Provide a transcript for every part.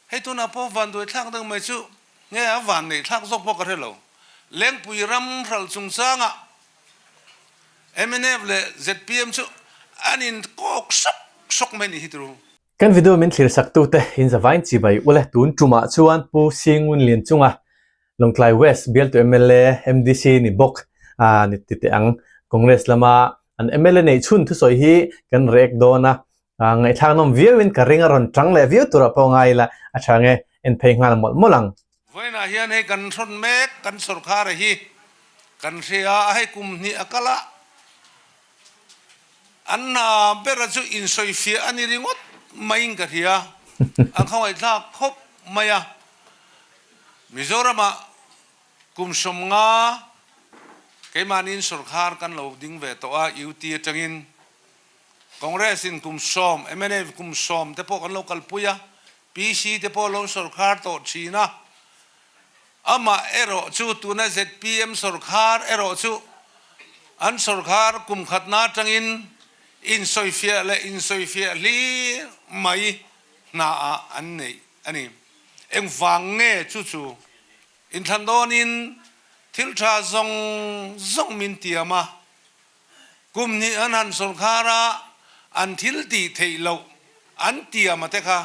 Hei tunah pawh vanduai thlak deuh mai chu nge a van neih thlak zawk pawh ka hre lo. Lengpui ram hralh chungchangah mnf leh zpm chu an in kawk sawk sawk mai nih hi turu. Kan video min thlir sak tute in zavain chibai ule tun tumah chuan Pu Singun Lianchunga Lawngtlai West bialtu mla MDC ni bawk a ni ti teh ang. Congress lama an mla neih chhun thusawi hi kan rek dawn a, Ngaihthlak nawm viau in ka ring a rawn tang leh viau turah pawh ngai ila a tha nge en phei nghal mawlh mawlh ang. Vawiinah hian hei kan hrawn mek kan sawrkhara hi kan hria a, hei kum hnih a kal a, an hna bera chu insawifiah a ni ringawt maiin ka hria, a khawngaihthlak khawp mai a, Mizoramah kum 50 keimahniin sawrkhar kan lo ding ve tawh a, UT atangin Congress in kum 10, mnf kum 10 te pawh kan lo kalpui a, PC te pawh lo sawrkhar tawh thin a. Amah erawh chu tuna zpm sawrkhar erawh chu an sawrkhar kum khatna atangin insawifiah leh insawifiah hlir mai hnaah an neih a ni. Engvang nge chu chu inthlan dawnin thil tha zawng zawng min tiam a, Kum hnih an han sawrkhar a, an thil tih theih loh an tiam a te kha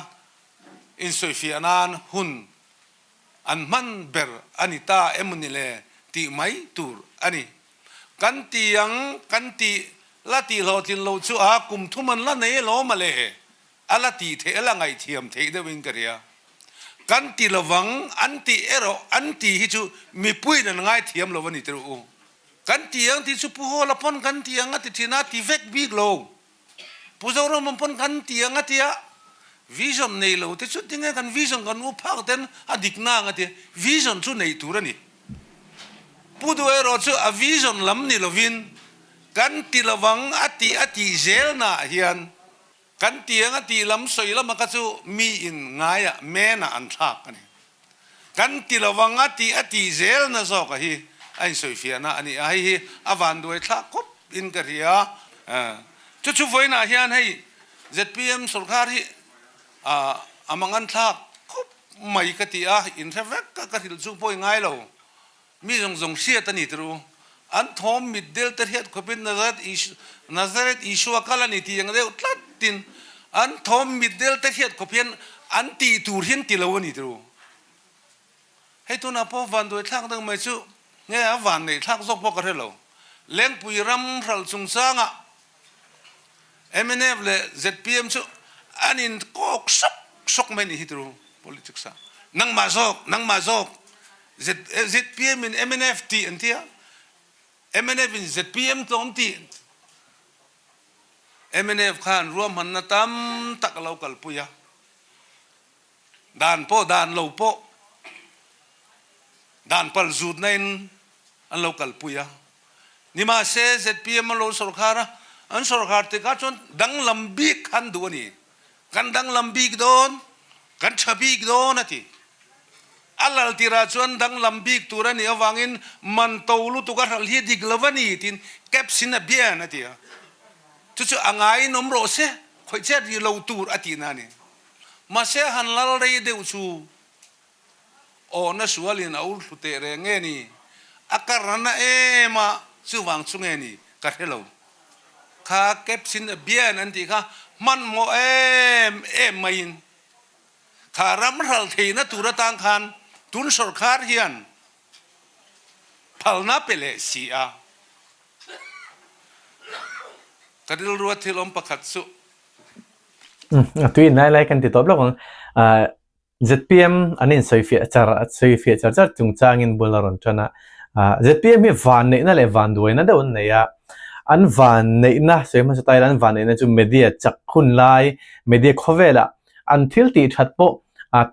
insawifiah nan hun an hman ber a ni ta emaw ni le tih mai tur a ni. Kan ti ang kan tih la tih hlawhtlin loh chu a kum thum an la nei alawm a le, a la tih theih a la ngaihthiam theih deuhin ka ria. Kan ti lovang an tih erawh an ti hi chu mipuiin an ngaithiam lo a ni tirh u. Kan ti ang tih chu Pu Hawla pawn kan ti ang a ti thin a, ti vek bik lo. Pu Zoramawm pawn kan ti ang a ti a, vision nei lo te chu tinge kan vision kan u phak ten a dik na ang a ti a, vision chu neih tur a ni. Pu Duh erawh chu a vision lam ni lovin kan ti lovang a tih a tih zel naah hian Kan tiang a tih lam sawi lama kha chu mi in ngaiah menah an thlak a ni. Kan ti lovang a tih a tih zelna zawka hi a insawifiahna a ni a, hei hi a vanduai thlak khawp in ka hria. Chu chu vawiinah hian hei zpm sawrkar hi a mangan thlak khawp mai ka ti a, inhre vek ka ka hrilh chu pawh i ngai lo. Mi zawng zawng hriat a ni tir u. An thawm mit del te hriat khawpin Nazareth Isua kal a ni tih ang deuh tlatin an thawm mit del te hriat khawp hian an tih tur hian ti lo a ni tir u. Hei tunah pawh vanduai thlak deuh mai chu nge a van neih thlak zawk pawh ka hre lo. Lengpui ram hralh chungchangah mnf leh zpm chu an in kawk sawk sawk mai ni hi tir u politics ah. Nangmah zawk, nangmah zawk zpm in mnf tih an ti a, mnf in zpm tlawm tih an ti. Mnf khan ruahmanna tam tak a lo kalpui a, dan pawh dan lo pawh dan pal zutna in an lo kalpui a. Nimahse zpm an lo sawrkhar a, an sawrkhar tikah chuan danglam bik kha an duh a ni. Kan danglam bik dawn, kan tha bik dawn a ti. A lal tirah chuan danglam bik tur a nih avangin man to lutuk a hralh hi a dik lo a ni tiin Caps-in a bian a ti a. Chu chu a ngaiin awm rawh se, khawih chet rih lo tur a tihna a ni. Mahse han lal rei deuh chu awhna sualin a ur thlu teh reng nge ni? A karna em a, chuvang chu nge ni ka hre lo. Kha Caps-in a bian an tih kha hmanhmawh em em maiin Kha ram hral theihna tur atang khan tun sawrkhar hian phalna pe leh si a. Ka rilrua thil awm pakhat chu. A tui in lai lai kan ti tawp lawk ang. ZPM an insawifiah char sawifiah char char chungchangin bul a rawn tan a. ZPM hi van neihna leh van duaina deuh an nei a. An van neihna sawi hmasa ta ila an van neihna chu media chak hun lai media khawvelah an thil tih that pawh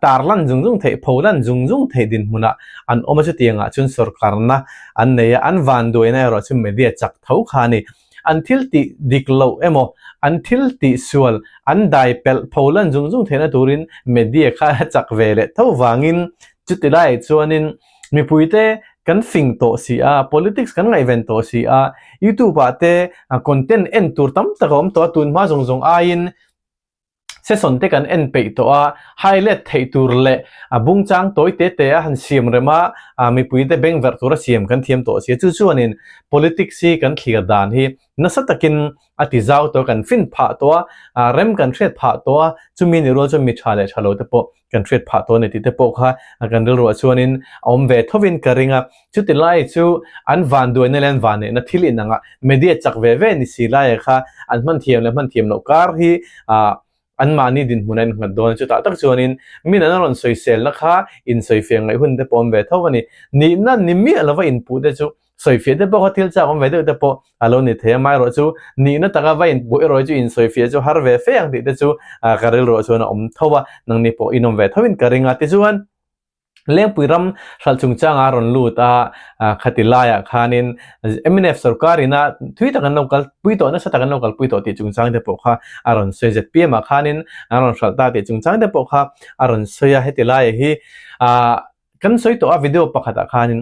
tar lan zung zung theih, pho lan zung zung theih dinhmunah an awm a, chutiangah chuan sawrkarna an nei a, an vanduaina erawh chu media chak tho kha a ni. An thil tih dik loh emaw, an thil tih sual an dai pelh pho lan zung zung theihna turin media kha a chak ve leh tho vangin chuti laiah chuanin mipuite kan fing tawh si a, politics kan ngaihven tawh si a, YouTube ah te content en tur tam tak a awm tawh a, tunhma zawng zawng aiin. Session te kan en peih tawh a, highlight theih tur leh a bungchang tawi te te a han siam rem a, mipui te bengverh tur a siam kan thiam tawh si a. Chu chuanin politics hi kan thlir dan hi nasa takin a ti zau tawh a, kan fin phah tawh a, rem kan hriat phah tawh a, chumi ni rual chuan mi tha leh tha lo te pawh kan hriat phah tawh a ni tih te pawh kha kan rilruah chuanin a awm ve thovin ka ring a. Chuti lai chu an vanduaina leh an vanneihna thil inangah media chak ve ve ni si laia kha an hman thiam leh hman thiam loh kar hi anmahni dinhmun a innghat dawn a. Chutah tak chuanin min an rawn sawiselna kha insawifiah ngaih hun te pawh awm ve tho a ni. Nihna ni miah lova inpuh te chu sawifiah te pawh kha thil chak awm ve deuh te pawh a lo ni thei a. Amaherawh chu nihna taka va inpuh erawh chu insawifiah chu har ve fe ang tih te chu ka rilruah chuan a awm tho a, nangni pawh inawm ve tho in ka ring a. Tichuan. Lengpui ram hralh chungchanga a rawn lut a, khati laiah khanin mnf sorkar ina thui tak an lo kalpui tawh, nasa tak an lo kalpui tawh tih chungchang te pawh kha a rawn sawi. ZPM ah khanin an rawn hralh ta tih chungchang te pawh kha a rawn sawi a, heti laiah hi kan sawi tawh a video pakhatah khanin.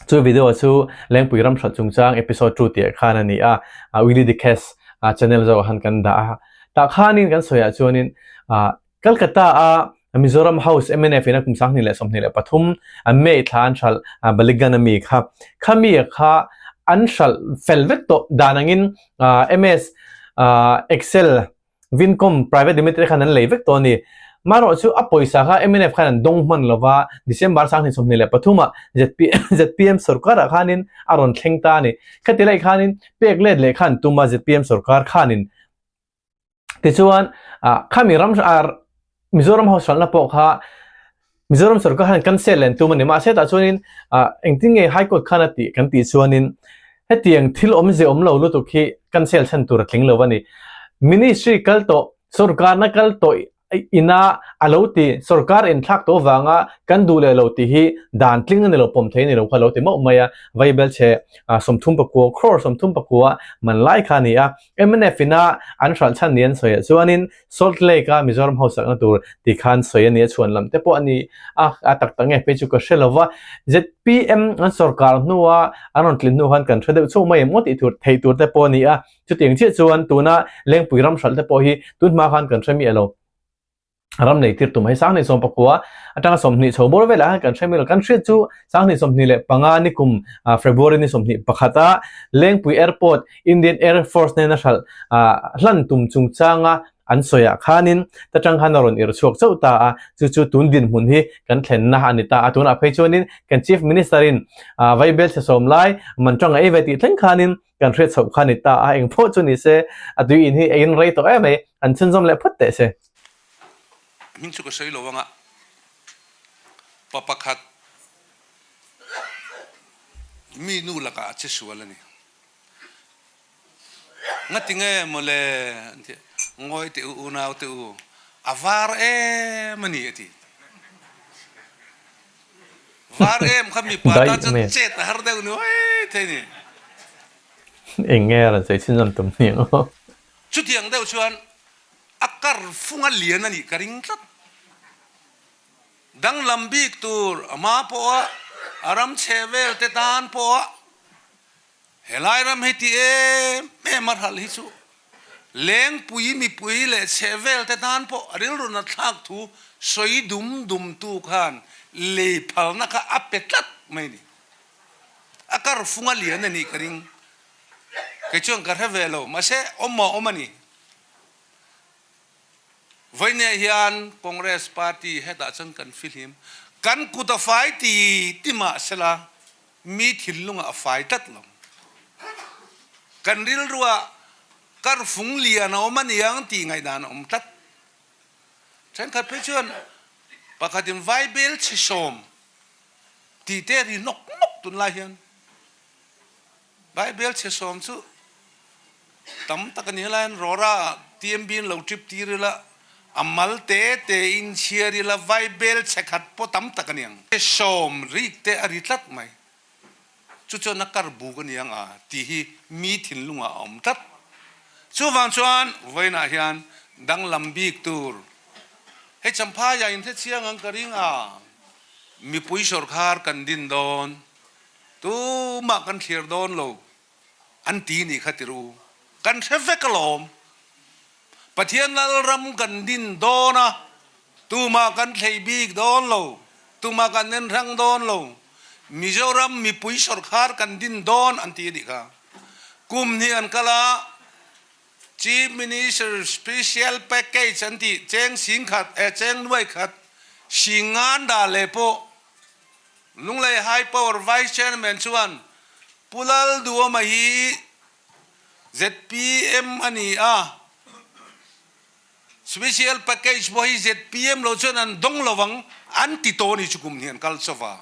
Chu video chu Lengpui ram hralh chungchang episode 2 tih ah khan a ni a, Willy the Cash channel zawkah khan kan dah a. Tah khanin kan sawiah chuanin Calcutta a Mizoram House mnf in a kum 2023 May thla an hralh Baligan ami kha khami kha an hralh fel vek tawh dan angin MS Excel Vincom Private Limited khan an lei vek tawh a ni. Marawh chu a pawisa kha mnf khan an dawng hman lova, December 2023 ah ZPM sorkar ah khanin a rawn thleng ta a ni. Khati lai khanin pek let leh khan tum a ZPM sorkar khanin tichuan khami ram Mizoram ho hralhna pawh kha Mizoram sorkar khan cancel leh an tum a ni. Mahse tah chuanin engtin nge High Court khan a tih kan tih chuanin hetiang thil awmze awm lo lutuk hi cancel chhan tur a tling lo a ni. Ministry kal tawh, sorkarna kal tawh ina a lo ti, sorkar inthlak tawh vanga kan duh leh lo tih hi dan tling a ni lo, pawm thei a ni lo kha a lo ti mauh mai a. Vaibel chhe 34 crore 34 man lai kha a ni a. Mnf ina an hralh chhan ni an sawi ah chuanin Salt Lake a Mizoram hausakna tur ti khan sawi a ni a, chhuan lam te pawh a ni a, a tak tak nge phei chu ka hre lo va. ZPM an sorkar hnua an rawn tlin hnu khan kan hre deuh chauh mai em aw tih tur theih tur te pawh a ni a. Chutiang chiah chuan tuna Lengpui ram hralh te pawh hi tun hma khan kan hre miah lo. Ram nei tir tum hei 2019 atanga 20 chho bawr velah khan kan hre miah lo. Kan hriat chu 2025 ni kum February ni 21 a Lengpui Airport Indian Air Force nena hralh hlan tum chungchanga an sawiah khanin ta tang khan a rawn irh chhuak chauh ta a, chu chu tun dinhmun hi kan thlenna a ni ta a. Tunah phei chuanin kan Chief Minister-in Vaibel chhe sawm lai man tanga ei ve tih thleng khanin kan hriat chhoh kha a ni ta a, eng pawh chu ni se a tui in hi eiin rei tawh em mai, an chhunzawm leh phawt teh se. Hming chu ka sawi lo anga pa pakhat mi nu lakah a che sual a ni. Ngati nge mawle an ti, ngawi teh u unau teh u, a var em a ni a ti. Var em kha mipa tan chuan chet a har deuh ni mai thei ni. Eng nge a rawn sawi chhunzawm tum hniang aw. Chutiang deuh chuan a kar funga lian a nih ka ring tlat. Danglam bik tur a hma pawha a ram chhe vel te tan pawha Helai ram hi ti em em a hralh hi chu Lengpui mipui leh chhehvel te tan pawh rilru na thlak thu sawi dum dum tu khan lei phalna kha a pe tlat mai ni. A kar fung a lian a nih ka ring. Kei chuan ka hre ve lo, mahse awm a awm a ni. Vawinia hian Congress party hetah chuan kan fihlim, kan kut a fai ti ti mahsela Mi thinlungah a fai tlat lo. Kan rilruah karfung lian a awm a niang tih ngaihdan a awm tlat. Thenkhat phei chuan pakhatin vaibel chhe sawm tih te ri nawk nawk tunlai hian vaibel chhe sawm chu tam tak a ni helai hian rawra TMB in lo trip tir ila a mal te te in chhiar ila vaibel chhe khat pawh tam tak a ni ang. Sawm rik te a ri tlat mai. Chu chuan a kar buk a ni ang a tih hi mi thinlungah a awm tlat. Chuvang chuan vawiinah hian danglam bik tur hei Champhaiah in hrechiang ang ka ring a, mipui sawrkhar kan din dawn, tumah kan thlir dawn lo. An ti nih kha ti ru. Kan hre vek alawm. Pathian Lalram kan din dawn a, tumah kan thlei bik dawn lo, tumah kan en hrang dawn lo, Mizoram mipui sawrkhar kan din dawn an ti a nih kha. Kum hnih an kal a, Chief Minister Special Package an tih cheng singkhat eh cheng nuai khat singan dah leh pawh Lunglei High Power Vice Chairman chuan Pu Lalduhawma hi zpm a ni a, Special Package pawh hi zpm lo chuan an dawng lo ang an ti tawh a ni chu kum hnih an kal chauh a.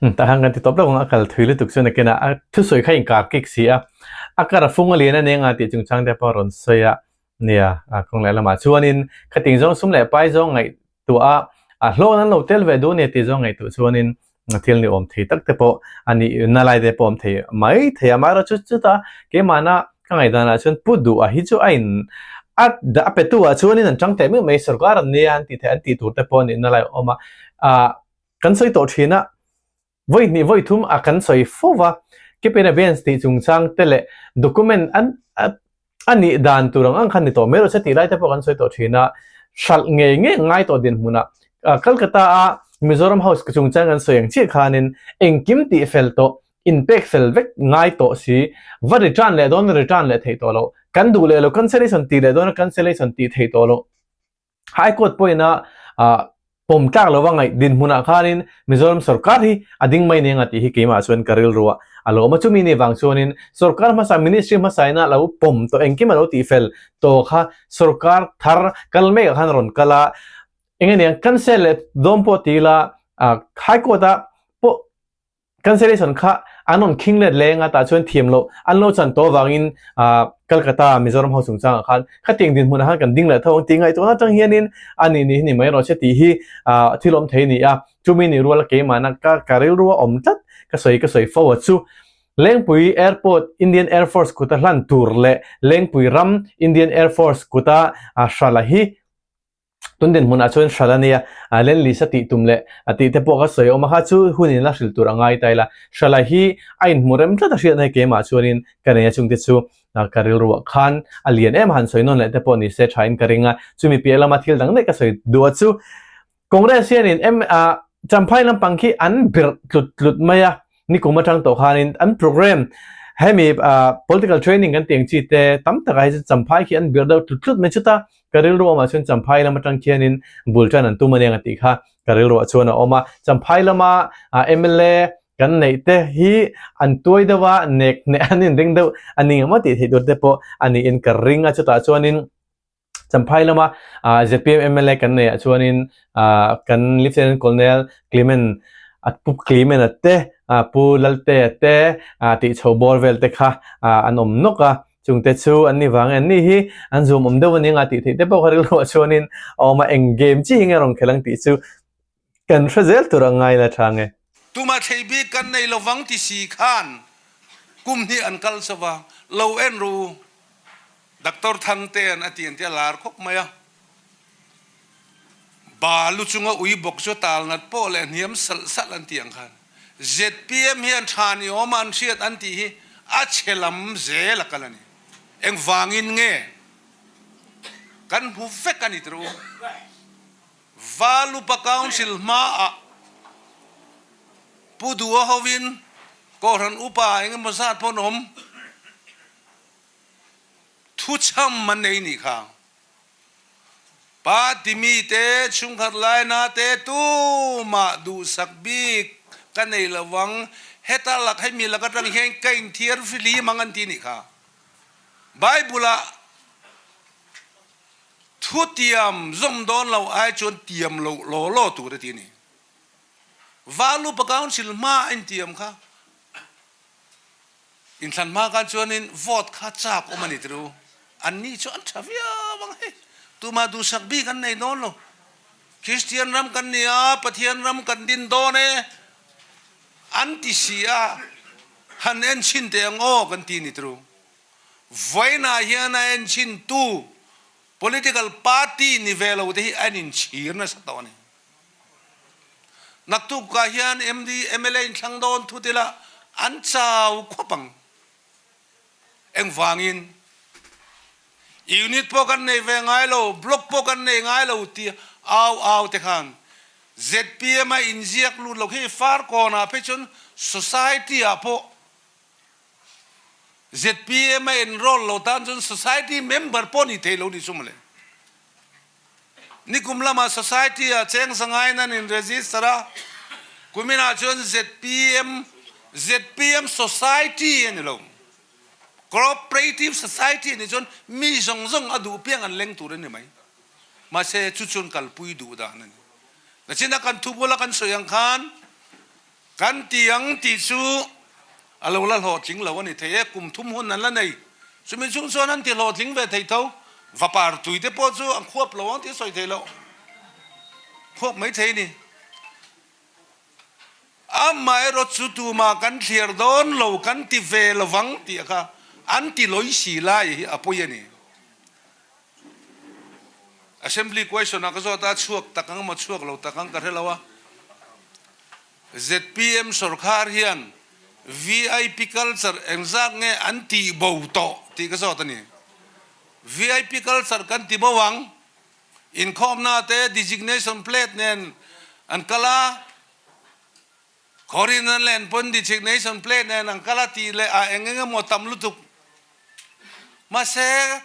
Tah hian kan ti tawp lawk ang a kal thui lutuk chuan nakinah a thusawi kha inkar kik si a, a kar a fung a lian a nia nga tih chungchang te pawh a rawn sawi a, nia kawng leh lamah chuanin khating zawng sum leh pai zawng ngaihtuah a, a hlawh an lo tel ve duh a nia tih zawng ngaihtuah chuanin thil ni awm thei tak te pawh a nih na lai te pawh awm thei mai thei a, amaherawhchu chutah keimahna ka ngaihdanah chuan pu duh a hi chu a in a a petu ah chuanin an tang teh meuh mai sorkar an nia an tih theih an tih tur te pawh a nih na lai a awm a, ah Kan sawi tawh thin a, vawi hnih vawi thum a kan sawi fo va, keep in abeyance tih chungchang te leh document an a nih dan tur ang ang khan ni tawh mai rawh se tih lai te pawh kan sawi tawh thin a, hralh ngei ngei ngai tawh dinhmunah Calcutta a Mizoram House chungchang kan sawi ang chiah khanin engkim tih fel tawh inpek fel vek ngai tawh si, va return leh dawn return leh theih tawh loh, kan duh leh lo cancellation tih leh dawn a cancellation tih theih tawh loh. High Court pawhin a pawm tlak lova ngaih dinhmunah khanin Mizoram sorkar hi a ding mai nia tih hi keimah chuan ka rilru a a lo awm a. Chumi ni vang chuanin sorkar hmasa ministry hmasa ina lo pawm tawh engkim a lo tihfel tawh kha sorkar thar kal mek ah khan a rawn kal a. Eng aniang cancel leh dawn pawh ti ila High Court ah pawh Cancellation kha an rawn khing let leng a, tah chuan thiam loh an lo chan tawh avangin Calcutta Mizoram ho chungchangah khan khatiang dinhmunah khan kan ding leh tho ang tih ngaihtuahna atang hianin a nih nih hi ni mai rawh se tih hi thil awm thei a ni a. Chumi nih ruala keimahna ka ka rilru a awm tlat ka sawi ka sawi fo a chu Lengpui Airport Indian Air Force kuta hlan tur leh Lengpui ram Indian Air Force kuta hrala hi Tun dinhmunah chuan hral a nia, Len Lisa tih tum leh a tih te pawh ka sawi awm a, kha chu hun in la hrilh tur a ngai ta ila, hrala hi a inhmu rem tlat a hriatna hi keimah chuanin ka nei a, chungte chu ka rilruah khan a lian em a, han sawi nawn leh te pawh ni se thain ka ring a, chumi piah lama thil dang daih ka sawi duh a chu Congress hianin em Champhai lampang khi an birh tlut tlut mai a, nikum atang tawh khanin an program hemi political training kan tih ang chi te tam takah hi chuan Champhai khi an birh deuh tlut tlut mai chuta ka rilru awmah chuan Champhai lam atang khianin bul tan an tum aniang a tih kha ka rilruah chuan a awm a, Champhai lama mla kan neih te hi an tuai deuh a nek hneh an inring deuh a ni ngemaw tih theih tur te pawh a niin ka ring a chutah chuanin Champhai lama zpm mla kan neih ah chuanin kan Lieutenant Colonel Clement Pu Clement a te Pu Laltea te tih chho bawr vel te kha an awm nawk a, chungte chu an ni vang e an ni hi an zuam awm deuh a ni anga tih theih te pawh kha rilruah chuanin a awm a, eng game chi hi nge rawn khelh ang tih chu Kan hre zel tur a ngai la tha nge. Tuma thlei bik kan nei lovang ti si khan kum hnih an kal chauh a, lo en ru u. Doctor Thangtea'n a ti an ti a lar khawp mai a. Ba lu chunga ui bawk chu tal nat pawh leh hniam salh salh an ti ang khan zpm hian tha ni awm a an hriat an tih hi a chhe lam zel a kal a ni. Engvangin nge kan hmu vek a ni tirh u. Valupa Council hmaah Pu Dua hovin Kohhran upa eng emaw zat pawh an awm thuchham an nei nih kha. Party mite chhungkhat laina te tumah duhsak bik ka nei lo vang, heta lak hemi lak atang hian ka inthiar fihlim ang an ti nih kha. Bible-ah Thu tiam zawm dawn lo ai chuan tiam loh law law tur a ti a ni. Valupa Council hma a intiam kha inthlan hma khan chuanin vote kha chak awm a ni tirh u. Anni chu an tha viau ang hei. Tumah duhsak bik an nei dawn lo. Kristian ram kan ni a, Pathian ram kan din dawn e an ti si a, han enchhin teh ang aw kan ti a ni tirh u. Vawiinah hian a enchintu political party ni ve lo te hi an inchhir nasa tawh a ni. Naktukah hian MD, mla inthlang dawn thut ila an chau khawp ang. Engvangin? Unit pawh kan nei ve ngai lo, block pawh kan nei ngai lo tih au au te khan zpm a inziak lut lo khi Farkawnah phei chuan society ah pawh zpm a enroll lo tan chuan society member pawh ni thei lo ni chu mawle. Nikum lamah society ah cheng zangain an in register a, kuminah chuan zpm zpm society a ni lo. Cooperative society nih chuan mi zawng zawng a duh piang an leng tur a ni mai. Mahse chu chuan kalpui duh dan a ni. Nachina kan thu bula kan sawi ang khan kan ti ang tih chu a lo la hlawhtling lo a ni thei e, kum thum hun an la nei. Chumi chung chuan an ti hlawhtling ve thei tho. Vapar tui te pawh chu an khuap lo ang tih a sawi thei loh. Khuap mai thei a ni. Amaherawh chu tumah kan thliar dawn lo, kan ti ve lovang tih kha an ti lawi si lai hi a pawi a ni. Assembly question ah ka zawt a, chhuak tak ang emaw chhuak lo tak ang ka hre lo a. Zpm sorkar hian vip culture engzat nge an tih bo tawh tih ka zawt a ni. Vip culture kan ti bo ang. Inkhawmna te designation plate nen an kal a, Khawrin an len pawn designation plate nen an kal a tih leh a eng eng emaw tam lutuk. Mahse,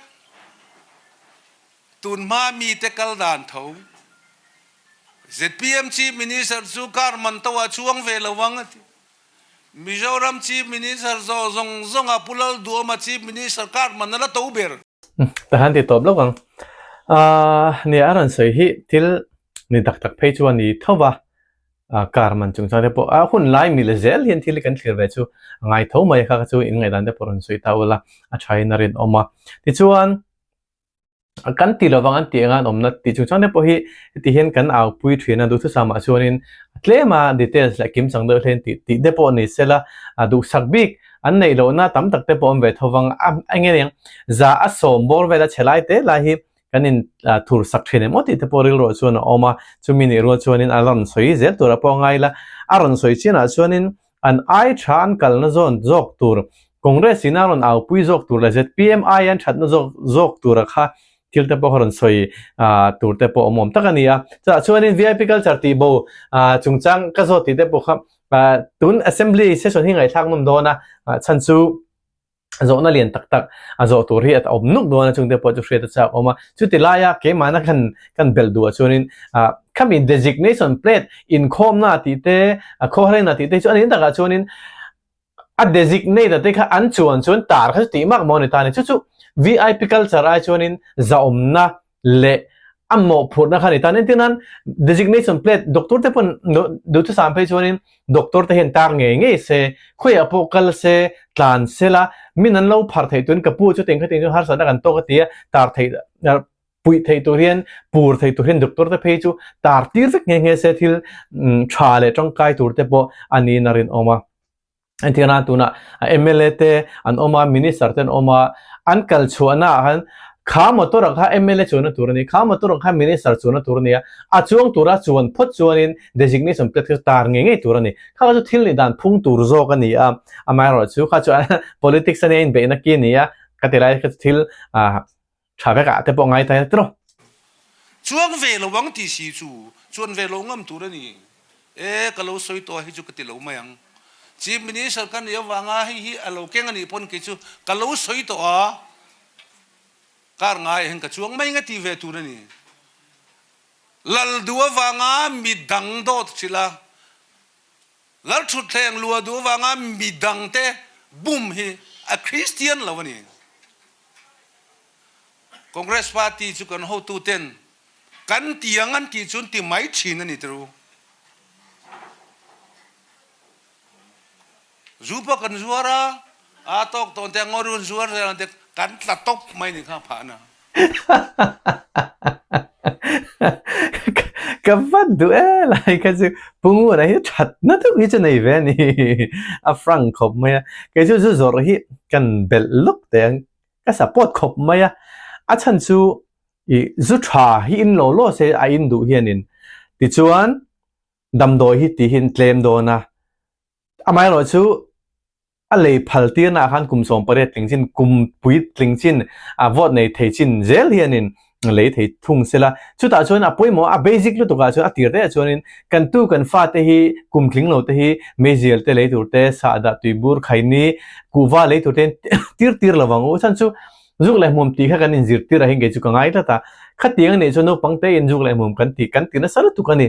tunhma mite kal dan tho. Zpm Chief Minister chu car man to ah chuang ve lo ang a ti. Mizoram Chief Minister zawh zawng zawng ah Pu Lalduhawma Chief Minister car man a la to ber. Ta han ti tawp lawk ang. Aaa nia a rawn sawi hi thil ni tak tak phei chu a ni tho va, car man chungchang te pawh a hun lai mil zel hian thil hi kan thlir ve chu a ngai tho mai a kha kha chu in ngaihdan te pawh rawn sawi ta ula a tha in a rinawm a. Tichuan. Kan ti lovang an tih anga an awmna tih chungchang te pawh hi heti hian kan aupui thin a, duhthusam ah chuanin tlem a details leh kimchang deuh hlen tih tih te pawh ni sela duhsak bik an neih lohna tam tak te pawh awm ve tho vang a, eng nge niang za a sawm bawr vel a chhe lai te lai hi kan in thur sak thin em aw tih te pawh rilruah chuan a awm a, chumi nih rual chuanin a rawn sawi zel tur a pawh a ngai la, a rawn sawi chinah chuanin An ai tha an kalna zawn zawk tur, Congress in a rawn aupui zawk tur leh zpm ai an thatna zawk zawk tura kha thil te pawh kha rawn sawi tur te pawh awm awm tak a ni a. Chutah chuanin vip culture tih bo chungchang ka zawt tih te pawh kha tun Assembly session hi ngaihthlak nawm dawn a, chhan chu zawhna lian tak tak a zawh tur hi a awm nuk dawn a chungte pawh chu hriat a chak awm a chuti laia keimahna khan kan belh duh ah chuanin ah khami designation plate inkhawmna tih te a khawhrenna tih te chu a nih takah chuanin a designate a te kha an chuan chuan tar kha chu tih mak maw a ni ta a ni chu chu vip culture ai chuanin zahawmna leh a mawhphurhna kha a ni ta. Entir nan designation plate doctor te pawn duhthusam phei chuanin doctor te hian tar ngei ngei se, khawiah pawh kal se, tlan se la, min an lo phar theih turin ka pu chu teng khatin chu harsatna kan tawk a ti a, tar theih puih theih tur hian pur theih tur hian doctor te phei chu tar tir vek nghe nghe se thil tha leh tangkai tur te pawh a niin a rinawm a. Entirna tunah mla te an awm a, minister te an awm a, an kal chhuahna ah khan kha motor ah kha mla chuanna tur a ni, kha motor ah kha minister chuanna tur a ni a, a chuang tura chuan phawt chuanin designation plate kha chu tar ngei ngei tur a ni. Kha kha chu thil nih dan phung tur zawk a ni a, amaherawhchu kha chu politics a nia inbeihna ki a ni a, ka ti lai kha chu thil ah Tha vek ah te pawh ngai ta ila tiraw. Chuang ve lo ang tih si chu chuan ve lo ngam tur a ni. E, ka lo sawi tawh a hei chu ka ti lo mai ang. Chief Minister ka nih avanga hei hi a lo keng a nih pawn kei chu ka lo sawi tawh a, kar ngai ah hian ka chuang mai nga ti ve tur a ni. Lal duh avanga midang dawt hrilh a, Lalthutthleng lua duh avanga midangte bum hi a Kristian lo a ni. Congress party chu kan hotuten kan ti ang an tih chuan ti mai thin a ni tru. Zu pawh kan zuar a, a tawk tawn te a ngaw run zuar zel ang te kan tla tawp mai ni kha phah na. Ka vat duh e lai kha chu Pu Nguna hi thatna deuh hi chu nei ve a ni a frank khawp mai a kei chu zu zawrh hi kan belh lawk teh ang ka support khawp mai a a chhan chu ih zu tha hi in law law se a in duh hianin tichuan damdawi hi tihin tlem dawn a amaherawhchu. A lei phal tirnaah khan kum 18 tling chin, kum puitling chin, a vote nei thei chin zel hianin lei thei thung sela. Chutah chuan a pawimawh a basic lutukah chuan a tir te ah chuanin kan tu kan fate hi kum tling lo te hi meizial te lei tur te, sahdah tuibur khaini kuhva lei tur te tir tir lo vang u. Chhan chu zuk leh hmuam tih kha kan inzirtir ah hian kei chu ka ngai tlat a. Khatiang a nih chuan naupang te in zuk leh hmuam kan tih kan ti nasa lutuk a ni.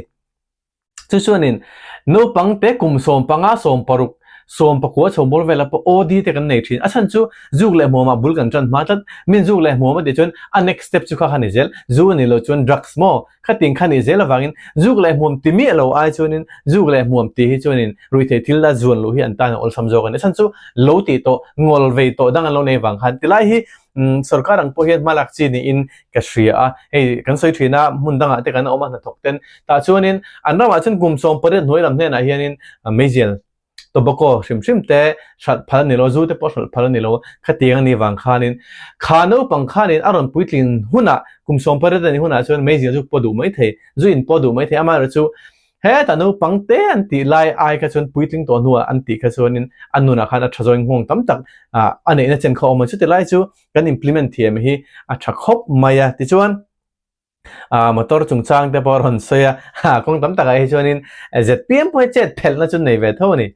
Chu chuanin naupang te kum 15, 16, 19 chho bawr velah pawh OD te kan nei thin. A chhan chu zuk leh hmuamah bul kan tan hma tlat. Min zuk leh hmuam a tih chuan a next step chu kha kha ni zel. Zu a nih loh chuan drugs maw? Khatin kha nih zel avangin zuk leh hmuam ti miah lo ai chuanin zuk leh hmuam tih hi chuanin ruihtheih thil la zuan luh hi an tan a awlsam zawk a ni. A chhan chu lo tih tawh, ngawl vei tawh dang an lo nei vang khan tilai hi Sorkar ang pawh hian hmalak chi niin ka hria a, hei kan sawi thin a, hmun dangah te kan awm a hnathawk ten tah chuanin an ramah chuan kum 18 hnuai lam hnenah hianin meizial tobacco hrim hrim te hralh phal a ni lo, zu te pawh hralh phal a ni lo, khatiang a nih vang khanin kha naupang khanin a rawn puitlin hunah kum 18 a nih hunah chuan meizial zu pawh duh mai thei, zu in pawh duh mai thei, amaherawhchu Heta naupang te an tih lai ai kha chuan puitling tawh hnuah an tih kha chuanin a nunah khan a tha zawin nghawng tam tak a neihna chen kha a awm a. Chuti lai chu kan implement thiam hi a tha khawp mai a. Tichuan motor chungchang te pawh a rawn sawi a, kawng tam takah hi chuanin zpm pawh hi chet phelhna chu nei ve tho a ni.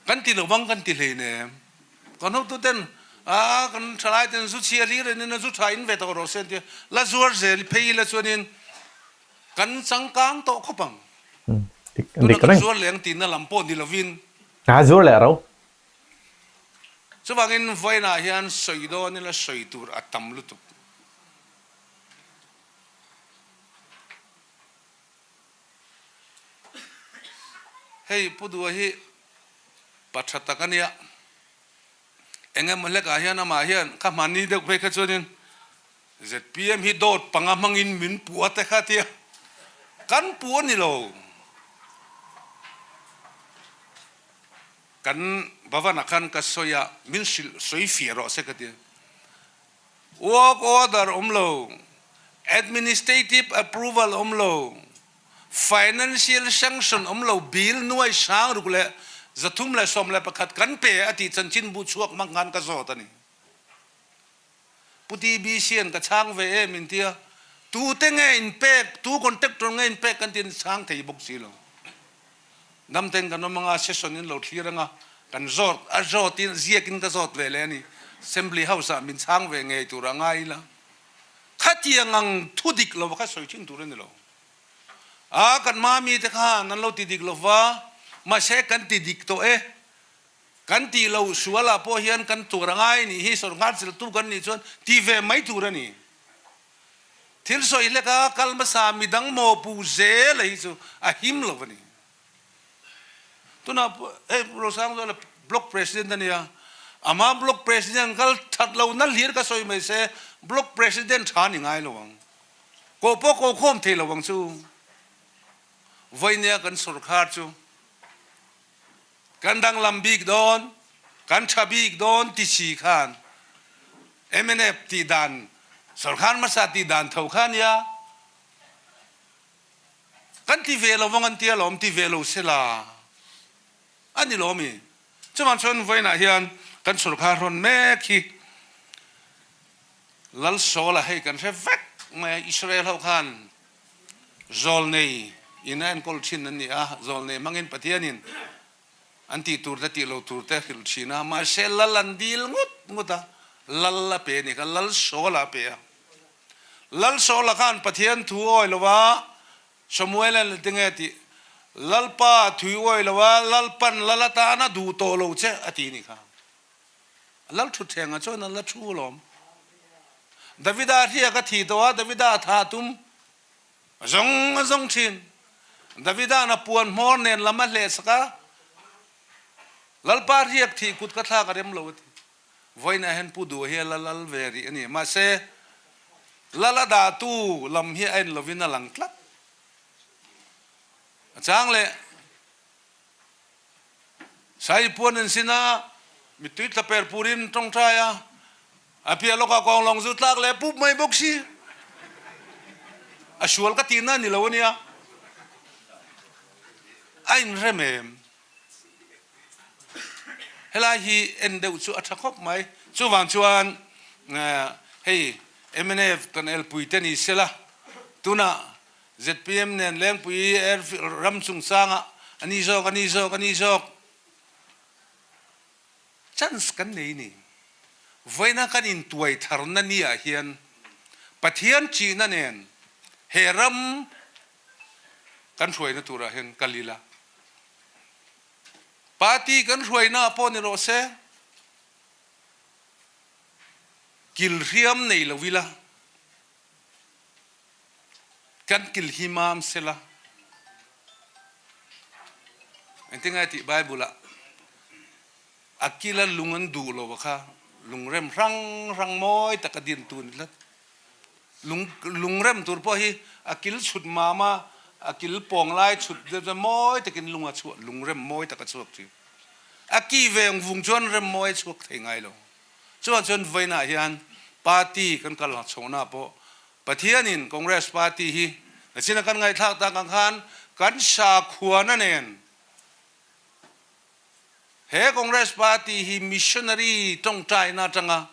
Kan ti lo vang kan ti hleinem. Kan hotuten a kan thalai ten zu chhia hlir in in zu tha in ve tawh rawh se an ti a, la zuar zel phei ila chuanin kan changkang tawh khawp ang. Tuna kan zuar leh ang tihna lam pawh ni lovin. A zuar leh ro. Chuvangin vawiinah hian sawi dawn ila sawi tur a tam lutuk. Hei Pu Dua hi pa tha tak a nia. Eng emaw hlekah hian amah hian kha hmanni deuh phei kha chuanin zpm hi dawt panga hmangin min puh a te kha tia kan puh a ni lo. Kan Bhavan-ah khan ka sawi a, min hrilh sawi fiah rawh se ka ti. Work order awm lo, administrative approval awm lo, financial sanction awm lo bill nuai sang ruk leh 311 kan pe a tih chanchin bu chhuak hmang khan ka zawt a ni. Pu TBC an ka chhang ve em in tia, tute nge in pek, tu contractor nge in pek kan ti an chhang thei bawk si lo. Damten kan awm anga session in lo thlir anga kan zawt a zawt in ziak in ka zawt ve leh a ni. Assembly House ah min chhang ve ngei tur a ngai ila. Khatiang ang thu dik lo kha sawi thin tur a ni lo. A kan mami te khan an lo ti dik lo va, mahse kan ti dik tawh e. Kan tih loh sual ah pawh hian kan tur a ngai nih hi sawrkar zirtu kan nih chuan ti ve mai tur a ni. Thil sawi hlek a kal hmasa midang maw pu zel a hi chu a him lo a ni. Tunah hei Rosangzuala Block President a nia, ama Block President kal that lo na hlir ka sawi mai se Block President tha ni ngai lo ang. Koh pawh ko khawm thei lo ang chu. Vawinia kan sawrkhar chu Kan danglam bik dawn, kan tha bik dawn ti si khan mnf tih dan, sorkar hmasa tih dan tho kha nia. Kan ti ve lo vang an tia lawm, ti ve lo sela a ni lawm i. Chuvang chuan vawiinah hian kan sorkar rawn mek hi Lalsawla hei kan hre vek mai a, Israel ho khan Zawlnei in a enkawl thin an ni a, zawlnei hmangin Pathianin an tih tur te tih lo tur te a hrilh thin a, mahse lal an dil ngut ngut a, lal a pe a ni kha, lal Saul-a a pe a. Lal Saul-a khan Pathian thu awi lo a, Samuel-a'n la tinge a tih, Lalpa thui awi lo a, Lalpan lal atana duh tawh lo che a ti a ni kha. Lal thutthlengah chuan a la thu alawm. Davida hriak a thi tawh a, Davida a tha tum a zawng a zawng thin. Davida'n a puan hmawr nen lam a hleh sak a, Lalpa hriak thih kut ka thlak a rem lo a ti. Vawiinah hian Pu Duh hi a la lal ve rih a ni. Mahse, lal a dahtu lam hi a en lovin a lang tlat. A chang leh. Sai puan an sin a, mittui tla per purin tawngtai a, a piah lawkah kawnglawng zu tlak leh pup mai bawk si. A sual ka tihna a ni lo a nia. A inrem em? Helai hi en deuh chu a tha khawp mai. Chuvang chuan hei mnf kan elpui te ni sela, tunah zpm nen Lengpui Airfield ram chungchangah a ni zawk, a ni zawk, a ni zawk chance kan nei ni. Vawiina kan intuai tharna niah hian Pathian chihna nen he ram kan hruaina turah hian kal ila. Party kan hruaina pawh ni rawh se, kil hriam nei lo ila, kan kil hi mam sela. Engtin ngai tih Bible ah a kila lung an duh lo kha lungrem hrang hrang mawi tak a din tu ni tlat. Lung lungrem tur pawh hi a kil chhut mam a, a kil pawng lai chhut deuh chuan mawi takin lung a chhuah, lungrem mawi tak a chhuak thin. A ki veng vung chuan rem mawi a chhuak thei ngai lo. Chuvang chuan vawiinah hian party kan kal chhohna pawh Pathianin Congress party hi nachina kan ngaihthlak tak ang khan kan sakhuana nen he Congress party hi missionary tawngtaina atanga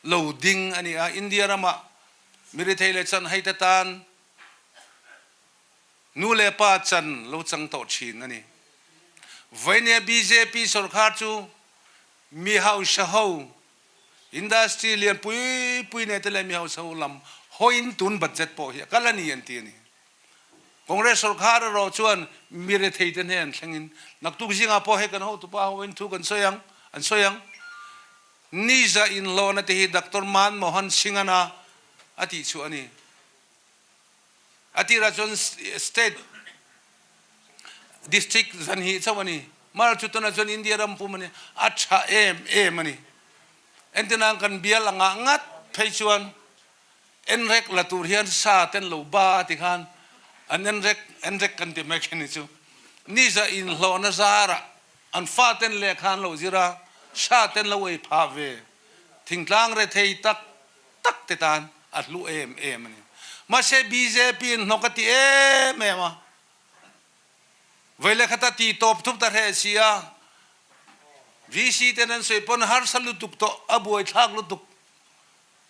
lo ding a ni a, India ramah mi rethei leh chan haite tan nu leh pa chan lo chang tawh thin a ni. Vawinia bjp sorkar chu mi hausa ho, industry lian pui pui nei te leh mi hausa ho lam hawiin tun budget pawh hi a kal a ni an ti a ni. Congress sorkar erawh chuan mi rethei te hnen thlengin naktuk zingah pawh hei kan hotupa hoin thu kan sawi ang, an sawi ang. Niza inhlawhna te hi Doctor Manmohan Singh-ana a tih chhuah a ni. A tirah chuan state district zan hi chauh a ni. Mar chu tunah chuan India ram pum a ni. A tha em em a ni. Entirnan kan bial angah ngat phei chuan enrek la tur hian sa ten lo ba a ti khan an enrek enrek kan ti mai khin ni chu. Niza inhlawhna zarah An faten lehkha an lo zir a, saten lo ei phah ve. Thingtlang rethei tak tak te tan a hlu em em a ni. Mahse bjp in hnawk a ti em em a, vei lehkhat a ti tawp thup ta hreh si a, VC ten an sawi pawn harsa lutuk tawh, a buaithlak lutuk,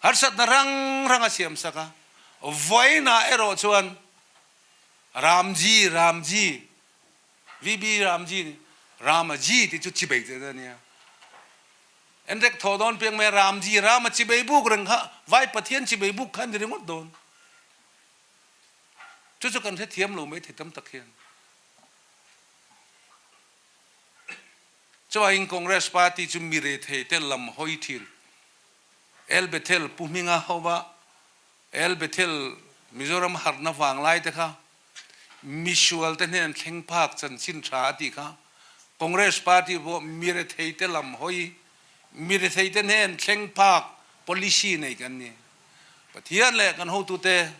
harsatna rang rang a siam sak a, vawiinah erawh chuan Ramji, Ramji, VB Ramji nih Ramaji ti cu chibei te a nia. Enrek thaw dawn piang mai Ramji Rama chibei buk reng kha vai Pathian chibei buk kha ni ringawt dawn. Chu chu kan hrethiam lo mai thei tam tak hian. Chuain Congress Party chu mi rethei te lam hawi thin. El Bethel Pu Hminga hova El Bethel Mizoram harhna vanglai te kha misual te hnen thleng phak chanchin tha a tih kha Congress party pawh mi rethei te lam hawi, mi rethei te hnen thleng phak policy nei kan ni. Pathian leh kan hotute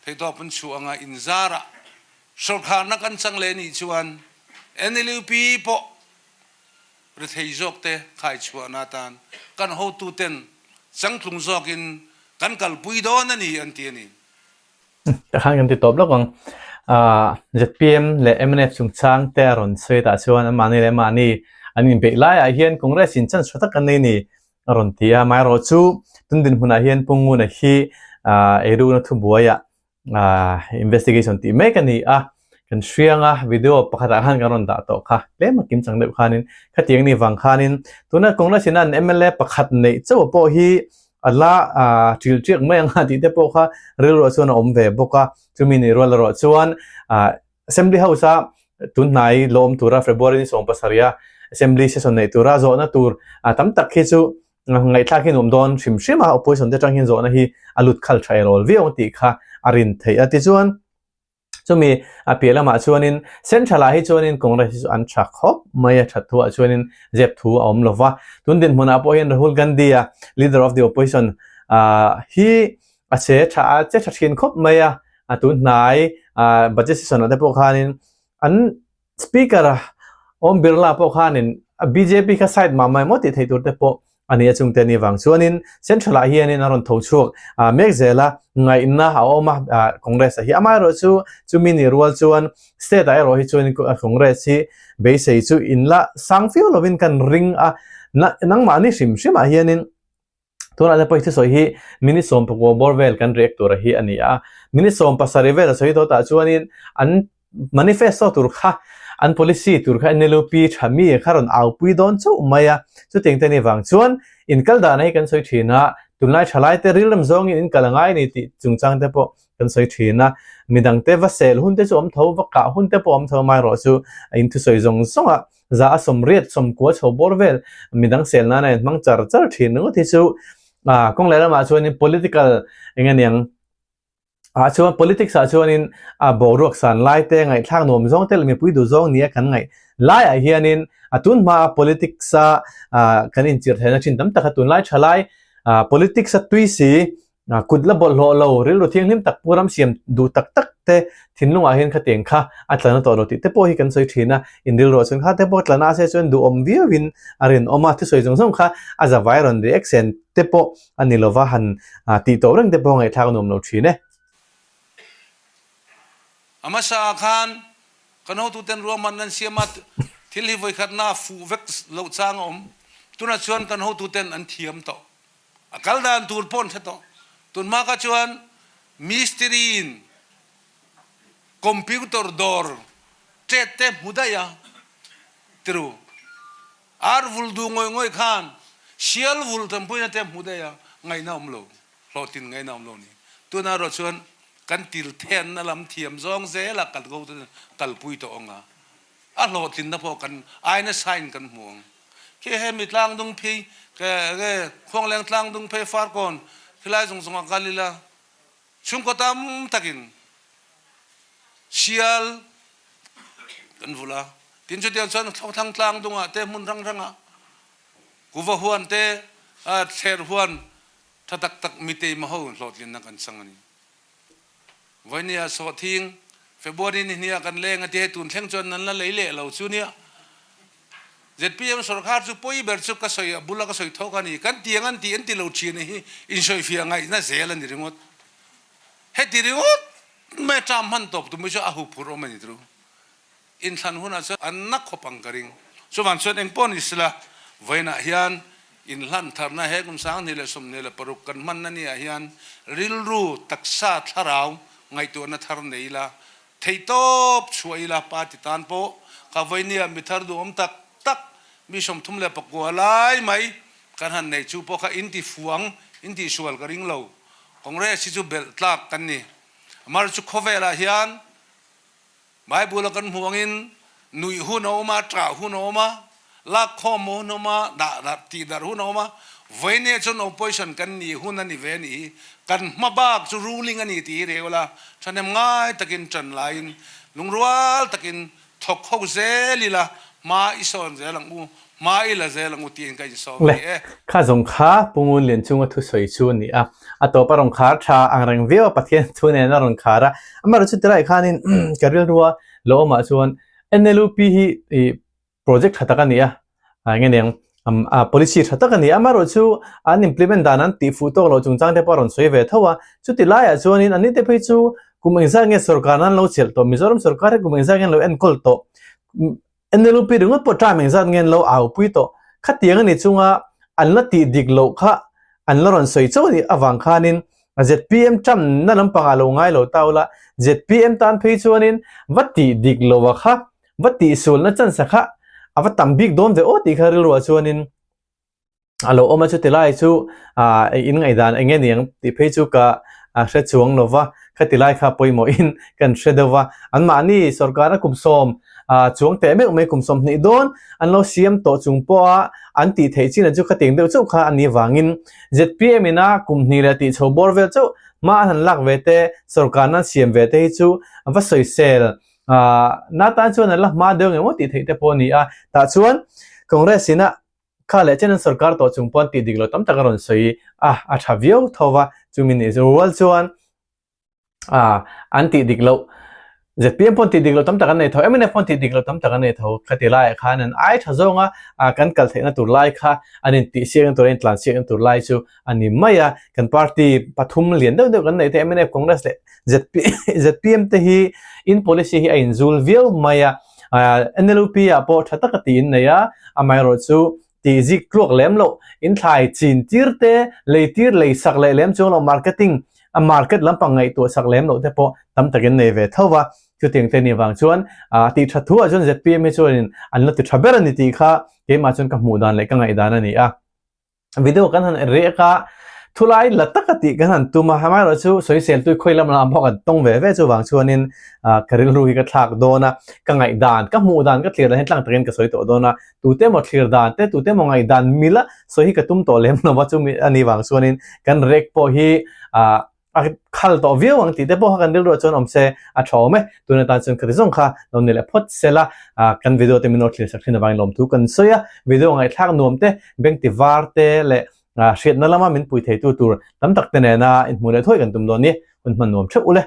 theihtawp an chhuah anga inzarah sawrkharna kan chang leh nih chuan NLUP pawh rethei zawk te khaichhuahna atan kan hotuten changtlung zawkin kan kalpui dawn a ni an ti a ni. Ka khan kan ti tawp lawk ang. ZPM leh mnf chungchang te a rawn sawi tah chuan anmahni leh mahni an inbeih laiah hian Congress in chance tha tak an nei ni a rawn ti a. Amaherawhchu tun dinhmunah hian Pu Nguna hi eirukna thubuaiah investigation tih mek a ni a. Kan hriang a, video pakhatah khan kan rawn dah tawh kha tlem a kim chang deuh khanin khatiang ni vang khanin tuna Congress in an mla pakhat neih chauh pawh hi A la ṭil ṭiak mai ang a tih te pawh kha rilruah chuan a awm ve bawk a. Chumi ni rual erawh chuan Assembly House a tunhnai lawm tura February ni 17 a Assembly session neih tura zawhna tur tam tak hi chu ngaihthlak hi nuam dawn hrim hrim a, opposition te atang hian zawhna hi a lut khal tha erawl viau ang tih kha a rin theih a. Tichuan. Chumi a piah lamah chuanin Central ah hi chuanin Congress hi chu an tha khawp mai a, that thuah chuanin zep thu a awm lo va. Tun dinhmunah pawh hian Rahul Gandhi a Leader of the Opposition hi a che tha a che tha thin khawp mai a, a tun hnai budget session ah te pawh khanin an Speaker Om Birla pawh khanin bjp kha side mah mai maw tih theih tur te pawh. a ni a chungte ni vang chuanin Central ah hianin a rawn tho chhuak mek zel a, ngaihna a awm a Congress ah hi. Amaherawhchu chumi ni rual chuan State ah erawh hi chuan Congress hi beisei chu inla sang viau lovin kan ring a, nangmahni hrim hrim ah hianin Tunah te pawh hi thusawi hi minute 19 bawr vel kan react tur hi a ni a. Minute 17 vel a sawi tawh tah chuanin an manifesto tur kha, an policy tur kha NLUP tha mi kha rawn aupui dawn chauh mai a. Chutiang te ni vang chuan inkal dahna hi kan sawi thin a, tunlai thalai te rilrem zawngin inkal a ngai a ni tih chungchang te pawh kan sawi thin a. Midangte va sel hun te chu awm tho, va kah hun te pawh awm tho amaherawh chu inthusawi zawng zawng a. Za a 80 90 chho bawr vel midang sel nana in hmang char char thin ringawt hi chu kawng leh lamah chuanin political eng a niang ah chuan politics ah chuanin a boruak san lai te ngaihthlak nuam zawng te leh mipui duh zawng nia kan ngaih laiah hianin a tun hmaa politics a kan inchirh theihna thin tam tak a tunlai thalai politics a tui si Kut la bawlhhlawh lo, rilru thianghlim tak pu ram siam duh tak tak te thinlungah hian khatiang kha a tla na tawh lo tih te pawh hi kan sawi thin a, in rilruah chuan kha te pawh tla na se chuan duhawm viauin a rinawm a, thusawi zawng zawng kha a zavai rawn reaction te pawh a ni lova han tih tawh reng te pawh ngaihthlak a nuam lo thin e. A hmasa ah khan kan hotuten ruahman an siam a, thil hi vawikhatna a fuh vek loh chang a awm. Tunah chuan kan hotuten an thiam tawh. A kal dan tur pawh an hre tawh. Tunhma kha chuan mistiri in computer dawr tet te hmu daih a, tiru. Ar vul duh ngawih ngawih khan sial vul tanpuina te hmu daih a, ngaihna awm lo, hlawhtlin ngaihna awm lo ni. Tunah erawh chuan kan til thenna lam thiam zawng zela kal ko te kalpui tawh ang a, a hlawhtlinna pawh kan aina sign kan hmu ang. Khi hemi tlangdung phei ke Khuangleng tlangdung phei Farkawn khilai zawng zawng ah kal ila chhungkaw tam takin sial kan vulh a, tin chutiang chuan Thlawkthlang tlangdung ah te hmun hrang hrang ah kuva huan te thler huan tha tak tak mitei maho hlawhtlinna kan chang a ni. Vawinia sawhthing February ni hniah kan leng a ti hei tun thleng chuan nan la lei leh lo chu nia. ZPM sorkar chu pawi ber chu ka sawi a bula ka sawi thawk a ni. Kan tiang an ti an ti lo thin a hi insawifiah ngaihna zel a ni ringawt. Heti ringawt mai a term hman tawp tum hi chu a huphurh awm a ni tru. Inthlan hunah chuan an na khawp ang ka ring. Chuvang chuan eng pawh ni sela, vawiinah hian inhlan tharna he kum 2026 kan hmanna niah hian rilru, taksa, thlarau ngaihtuahna thar nei ila, theihtawp chhuah ila party tan pawh kha vawinia mi thar duhawm tak tak mi 39 lai mai kan han nei chu pawh kha intifuang, intihsual ka ring lo. Congress hi chu belh tlak kan ni. Mar chu khawvelah hian Bible a kan hmuh angin nuih hun a awm a, ṭah hun a awm a, lak khawm hun a awm a, dah darh tih darh hun a awm a, vawinia chuan opposition kan nih hun a ni ve a nih hi, kan hma bak chu ruling a ni tih hi reu la, ṭhahnem ngai takin ṭan laiin lungrual takin thawk ho zel ila, hma i sawn zel ang u, hma i la zel ang u tiin ka insawm Le, ni e. kha zawng kha Pu Ngun Lian chunga thusawi chu a ni a, a tawp a rawn khar tha ang reng viau a, Pathian thu nen a rawn khar a, amaherawh chu tilaiah khanin ka rilrua lo awmah chuan NLUP hi ih project tha tak a ni a, eng nge niang a policy tha tak a ni a, amaherawh chu an implement dan an tih fuh tawk loh chungchang te pawh a rawn sawi ve tho a, chuti laiah chuanin an ni te phei chu kum engzat nge sorkar nan lo chelh tawh, Mizoram sorkar hi kum engzat nge an lo enkawl tawh, NLUP ringawt pawh term engzat nge an lo aupui tawh? Khatiang a ni chunga an la tih dik loh kha an la rawn sawi chauh a nih avang khanin zpm term na lampangah lo ngai lo ta ula, zpm tan phei chuanin va tih dik loh a kha, va tihsualna chance a kha a va tam bik dawn ve aw tih kha rilruah chuanin a lo awm a chuti lai chu ah in ngaihdan eng nge niang tih phei chu ka hre chuang lo va khati lai kha pawimawhin kan hre deuh va anmahni sorkar a kum sawm ah chuang teh meuh mai kum 20 dawn an lo siam tawh chung pawha an tih theih chin chu khatiang deuh chauh kha a nih vangin zpm ina kum hnih leh tih chho bawr vel chauh hma an han lak ve te sorkar nan siam ve te hi chu va sawisel ah na tan chuan an la hma deuh ngemaw tih theih te pawh a ni a tah chuan Congress ina Kha leh chen an sorkar tawh chung pawh an tih dik lo tam tak a rawn sawi a, a tha viau tho va, chumi nih rual chuan ah an tih dik loh. ZPM pawn tih dik loh tam tak an nei tho, mnf pawn tih dik loh tam tak an nei tho. Khati laiah khan an ai tha zawnga kan kal theihna tur lai kha an intih siakna tur, an intlan siakna tur lai chu a ni mai a. Kan party pathum lian deuh deuh kan neih te mnf, Congress leh ZPM te hi in policy hi a inzul viau mai a. NLUP ah pawh tha taka tih in nei a, amaherawhchu tih zik tluak lem loh, in thlai chin tir te, lei tir lei sak leh lem chuang loh, marketing a market lampang ngaihtuah sak lem loh te pawh tam takin nei ve tho va. Chutiang te nih vang chuan tih tha thu ah chuan ZPM hi chuanin an la ti tha ber a ni tih kha keimah chuan ka hmuh dan leh ka ngaihdan a ni a. Video kan han rek a, thulai la taka tih kan han tum a, amaherawh chu sawisel tui khawi lam lamah pawh kan tawng ve ve chuvang chuanin ka rilru hi ka thlak dawn a, ka ngaihdan, ka hmuh dan, ka thlir dan hi tlang takin ka sawi tawh dawn a, tute emaw thlir dan te, tute emaw ngaihdan mila sawi hi ka tum tawh lem lo va, chumi a nih vang chuanin kan rek pawh hi a khal tawh viau ang tih te pawh kha kan rilruah chuan awm se a tha awm e. Tun atan chuan khati zawng kha lo ni leh phawt se la, kan video te min lo thlir sak thin avangin lawmthu kan sawi a, video ngaihthlak nuam te, beng ti var te leh hriatna lama min pui theitu tur tam tak te nena inhmuh leh thuai kan tum dawn ni, hun hman nuam theuh u le.